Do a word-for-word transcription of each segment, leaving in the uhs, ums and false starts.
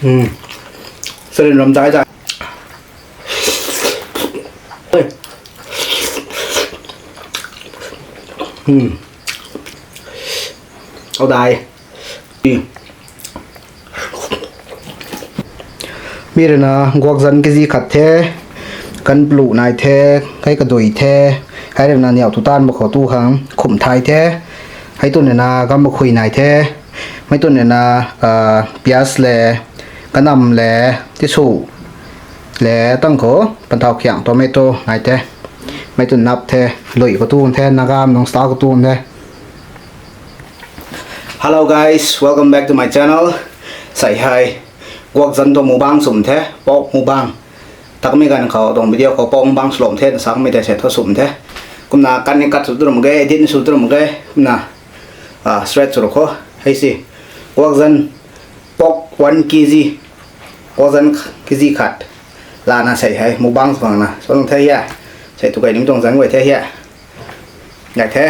Hmm. Sarin ram dai dai. Ui. Hmm. Au dai. Mi rui na guakzan kg khat the, kan plu nai the, kai kadui the, hei rui na niau tu tan ba khou tu khang khum thai the, hei tun rui na gam makhui nai the, mei tun rui na, ah, pias le, kanam le, tisu le, tang khou, pantau khiang tomato nai the, mei tun nap the, lui khou tu the, nagam nung style khou tu the. Hello guys, welcome back to my channel. Sei hei, guakzan tuang mukbang sw the, pork mukbang. Takmei ganv khou tuang video khou pork mukbang swlou the, na sa kamei tei sei thu sw the. Kumna kan ni cut sw tu ram ge, edit ni sw tu ram ge, kumna, ah, straight sw ru khou. Hei si, guakzan pork one kg, guakzan kg khat lana sei hei mukbang sw khang na sw the hia. Sei tu kai ning tuang zang guay the hia. Gay the.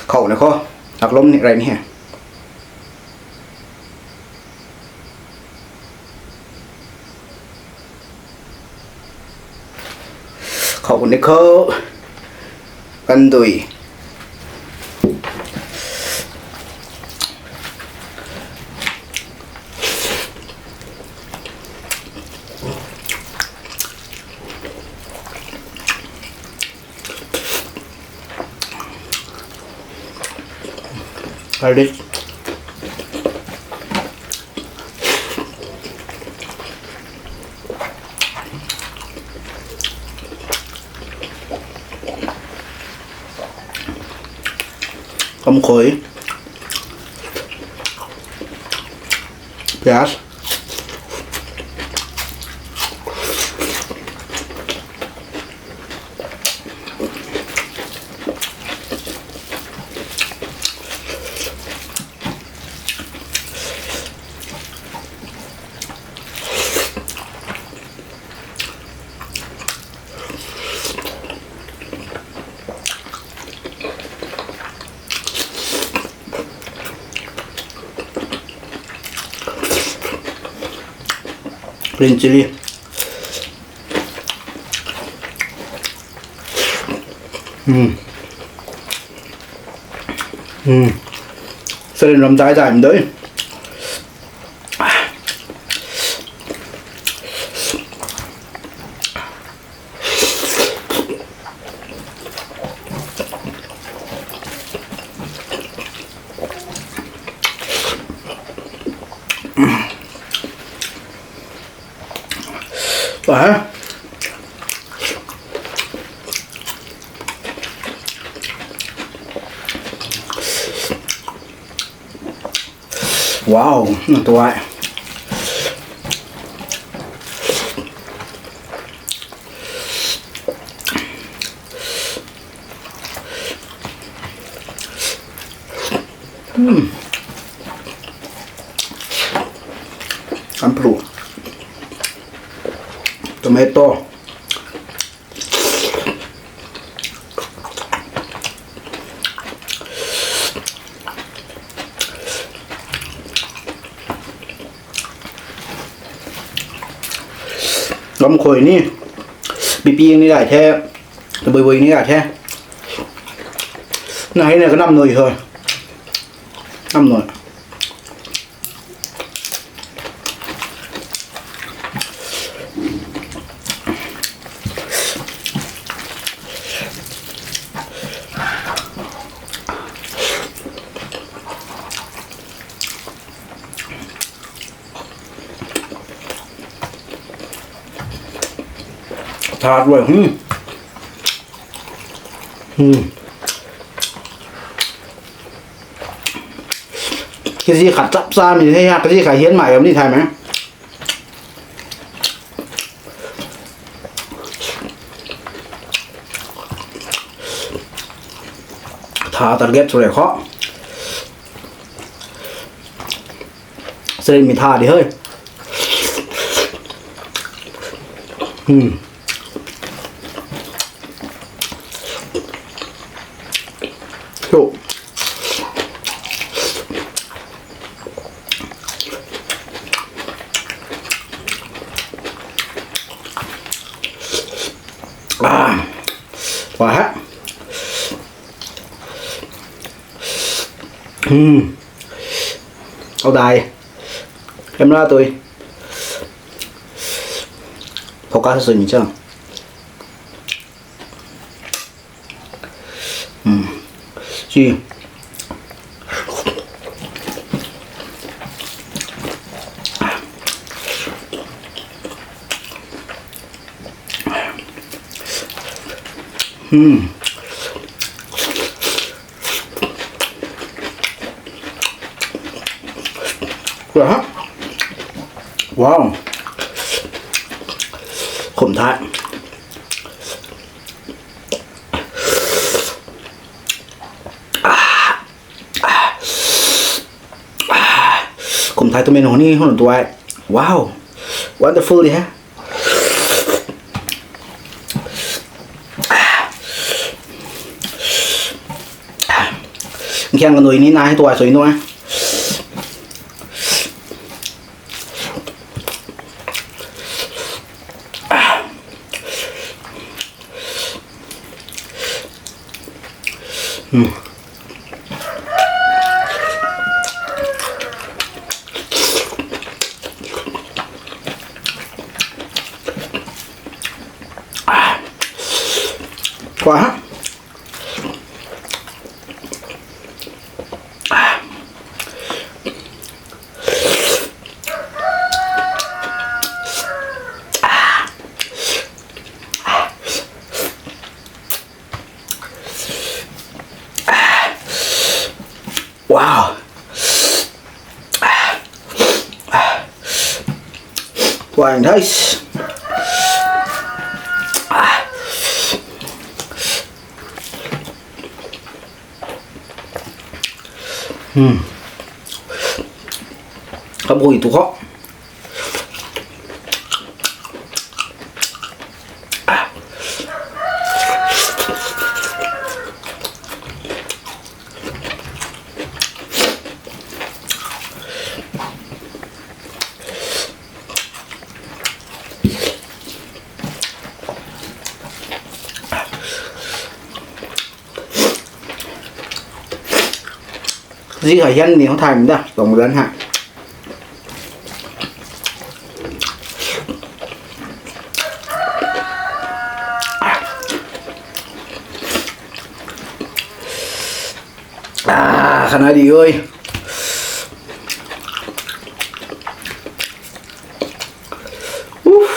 Khou ni khou. Aklum ni rei ni he. Khou ni khou. Kandui. Garlic. Kamkhui. Piyaz. Green chili. Hmm. Hmm. Sarin ram dai dai mdoi. Wow, tuai. Hmm. Ampru. Tomato. Kamkhui ni, bipiang ni rai the, buibui ni rai the. Na hei na kanam nui hoi. Nam nui. Tha rui, hmm. Hmm. Kg khat chap cha mi the ya, kg khat hian mai am ni thay me. Tha target sw re kho. Sri mi tha di hoi. Hmm. So. Ah, wow, ha. Hmm. Au dai. Camera tui. Focus sw ni chang. Hmm. Chi. Hmm. Wow. Wow. Khum thai. Khum thai tu menu ni hun tuai. Wow. Wonderful di he. Khiang kanui ni nai tuai sui nu e. Hmm. Wow. Wow. Wow, nice. Hmm. Kabui tu kho. Zi kha hian ni hou thay mi da, tong dan ha. Ah, khana di oi. Uff.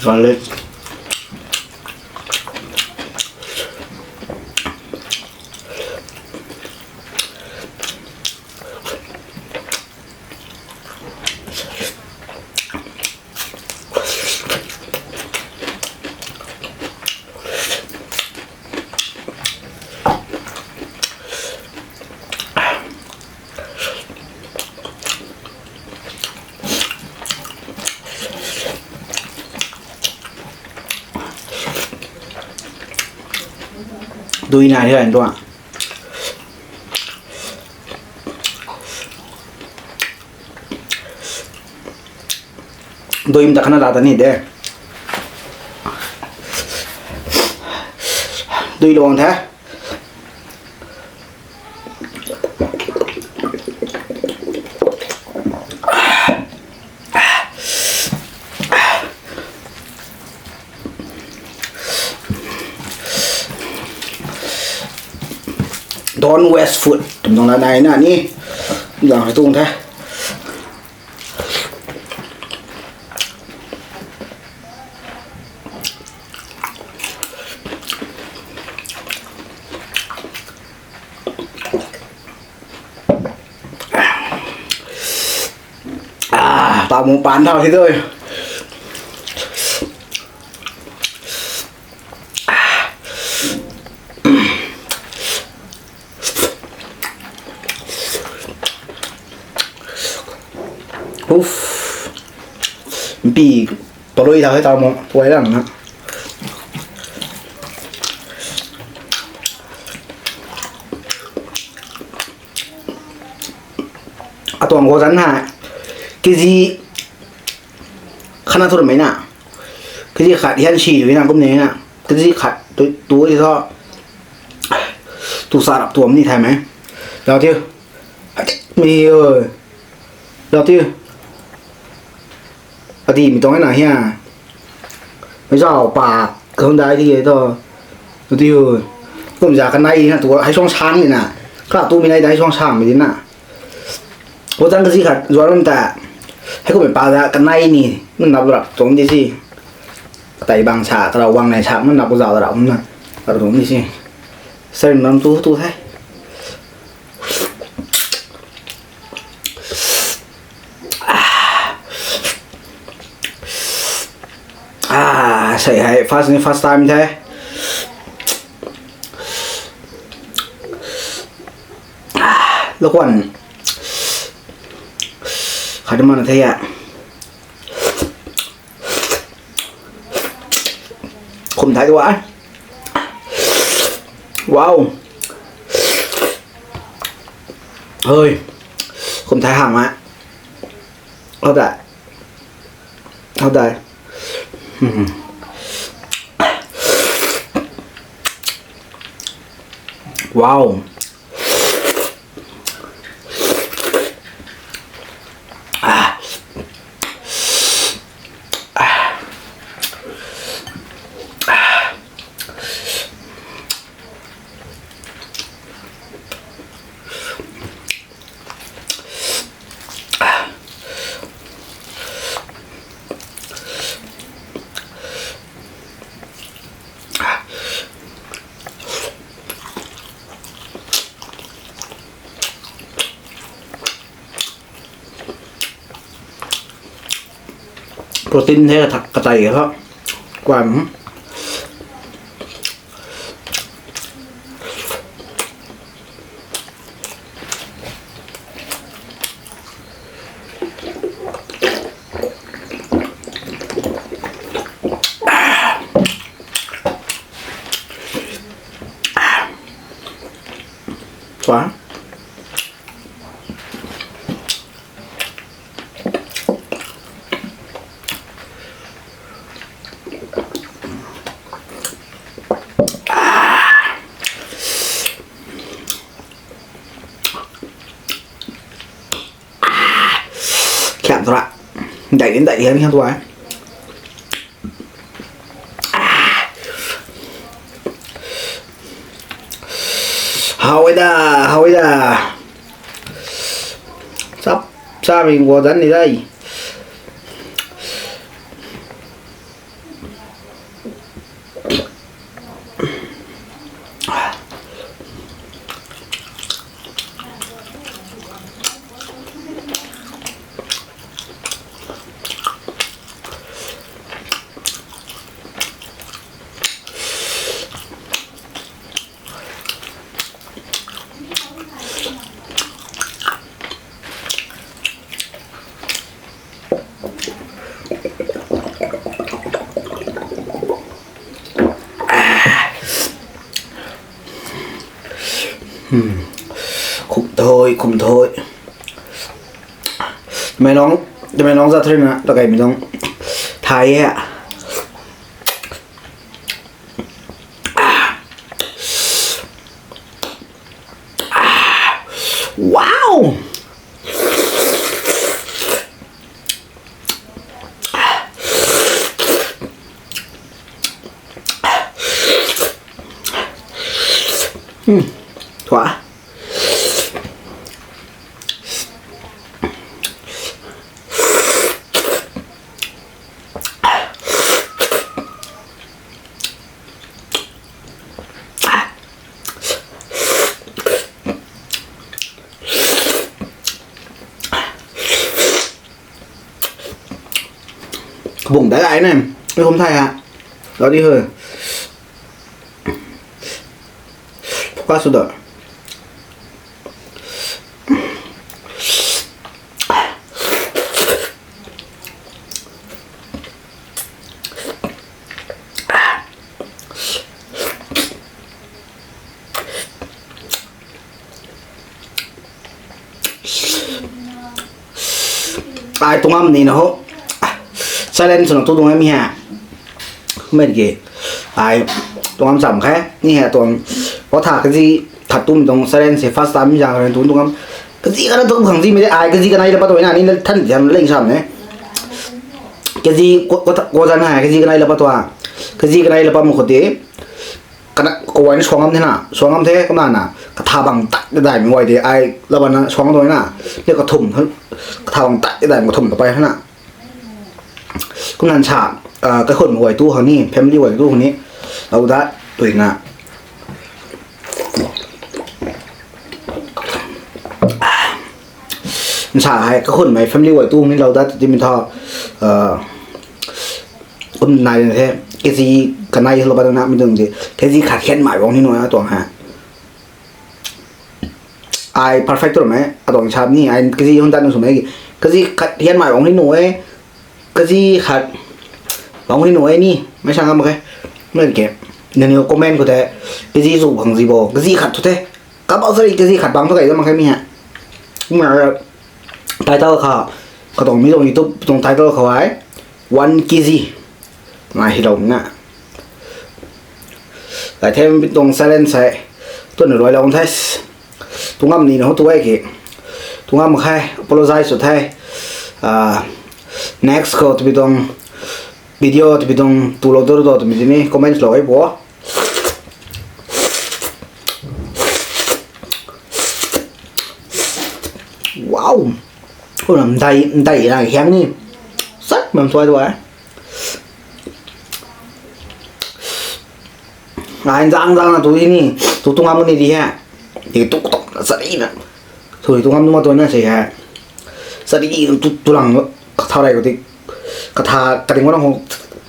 Garlic. Dui na hi ran tuang. Dui mta khana la ta ni de. Dui luang the. Don't waste food. Tum tuang la nai na ni. Zang hei tuang the. Ah, pa mung pan thau thi doi. Uff. Mpi palui tha hei tau mo, tuai lang na. Atuang khou zanc hei, kg khatna thu ramei na. Kg khat hian si rui na kum ni na. Kg khat tu, tu ti thu. Tu sa rap tuam ni thay mei. Lau thiu. Atik mi oi. Lau thiu. Adi mi tuang na hia. Mei zau pa khang dai ti e tho. Tiu. Kum za kanei na tu hei suang sang ni na. Kha tu mi nai dai suang sang mi di na. Kou zang kazi khat zuan lam ta. Hei kummei pa za kanei ni. Nap rap tuang di si. Katai bang sa, karau bang nai sa, nap kou zau rap na. Rap tuang di si. Sari nam tu tu the. Ah, sei hei first ni first time the. Ah, lou khwan. Khat mana the ya. Khum thai tu a. Wow. Hơi. Khum thai hang a. Hou dai. Hou dai. Hmm. Wow. Protein the katai e tho. Kuam. Kuam. Khiam thu ra. Dai din dai hian hian tuai. Hau e da, hau e da. Chap, chap ring guo dan ni dai. Khum thoi, khum thoi. Mei nung, mei nung za thri na, ta kai mei nung. Thai e. Wow! Hmm. Thua. Kabung dai lai ne. Mei khum thai ha. Lau di he. Focus sw da. Ai tuang am ni na ho. Challenge swna tu tuang e mi hei. Kum e ki. Ai tuang am cham khe. Ni hei tuang. Potha kazi khat tumei tuang challenge se first time mi zang kha tu tuang am. Kazi khat na tu khang zi mi de ai kazi kanei la pat tuang na ni than zang leng sam ne. Kazi ko, ko, ko zan hei kazi kanei la pat tuang. Kazi kanei la pat mu khou de. Kana, kaguayna suang ngam the na, suang ngam the, kumna na, katha bang tat daimei guay de, ai, labana suang tuang na, ni kathum, katha bang tat daimei kathum ta pey na. Kumna nsa, ah, kaikhunmei guay tu khang ni, family guay tu khang ni, lou dat, tui na. Nsa hei, kaikhunmei family guay tu khang ni lou dat, ti mi tho, ah, kum nai the, kazi kanei la pat na mi tuang de, kazi khat hianmei bang ni nuh e tuang hei. Ai perfect tu mei, atuang sap ni, ai kazi hon dat nu sw mei, kazi khat hianmei bang ni nuh e, kazi khat bang ni nuh e ni, mei sa ngam khe, mei ke, nangniw comment khou tei, kazi zu bang zi bo, kazi khat thu the, compulsory kazi khat bang thu kei ta mak khe mi hei. Kumna title kha, katuang mi tuang YouTube tuang title khou hei, one K G. Nai hi lou na. Kai the mi tuang challenge hei, tuna luai lou the. Tuang am ni na ho tu e ki. Tuang am khe, apologize sw the. Ah, next khou tabui tuang video tabui tuang tu lou tu tu tabui ni comments lou e bo. Wow. Kum na mdai, mdai na hiang ni. Sat mam tuai tuai. Ai zang zang na tu ni, tu tuang am ni di he. Di tu tu na sari na. Tu tuang am tu ma tu na sei he. Sari tu, tu lang katha rei ko ti. Katha, kating ko na ho.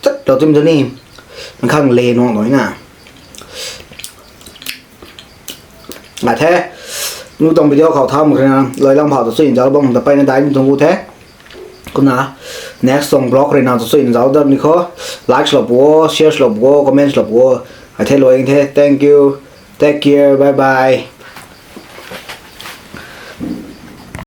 Chat lou tim tu ni. Nang khang le nuang doi na. Nai the, nu tuang video khou thau mak rui na, loi lang phau tu sui nzau bam ta peyna dai ni tuang gu the. Kumna, next tuang vlog rui na tu sui nzau dat ni khou, like lou pu o, share lou pu o, comments lou pu o. Ai the loi the, thank you, take care, bye bye.